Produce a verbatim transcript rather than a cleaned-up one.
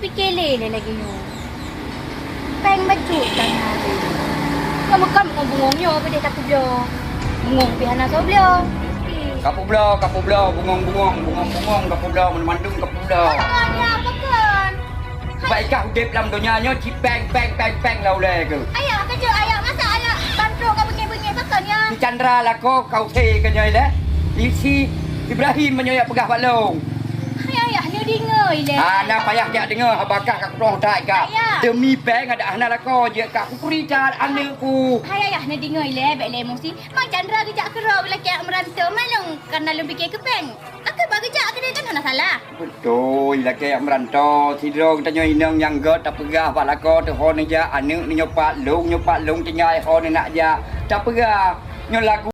Pike lé lé lagèe nyoe. Péng bacut ka na lé. Nyoe meukan ngon bungong nyoe peudeh tapeubloe. Bungong pih hana soe bloe. Kapeubloe, kapeubloe, bungong-bungong, bungong-bungong, kapeubloe, mandum-mandum kapeubloe. Pakon ya, pakon? Bak ikah udép lam donya nyoe cit péng, péng, péng, péng lam ulèe keuh. Ayah, keuh ayah, masa ayah bantrok ka beungéh-beungéh pakon ya? Si Chandra lakoe ka use keu nyoe lé. Si Ibrahim meunyoe jak peugah bak lôn. Hai ayah, neudeungoe ilèe. Ah, na payah jak deungoe, haba kah ka kutroh that kah. Ayah. Demi péng adak hana lakoe jeuet kah kukuri that aneuk ku. Hai ayah, neudeungoe ilèe, bèk lé emosi. Mang Chandra geujak keudroe lakèe jak meuranto, ma lôn kana lôn pike keu péng. Akhé bak geujak keudéh kan hana salah. Beutôi, lakèe jak meuranto. Sidroe geutanyoe inong nyang gèt tapeugah bak lakoe teuh ho neujak aneuk neunyoe pat lôn, nyoe pat lôn tinggai ho neunak jak. Tapeugah nyoe lagu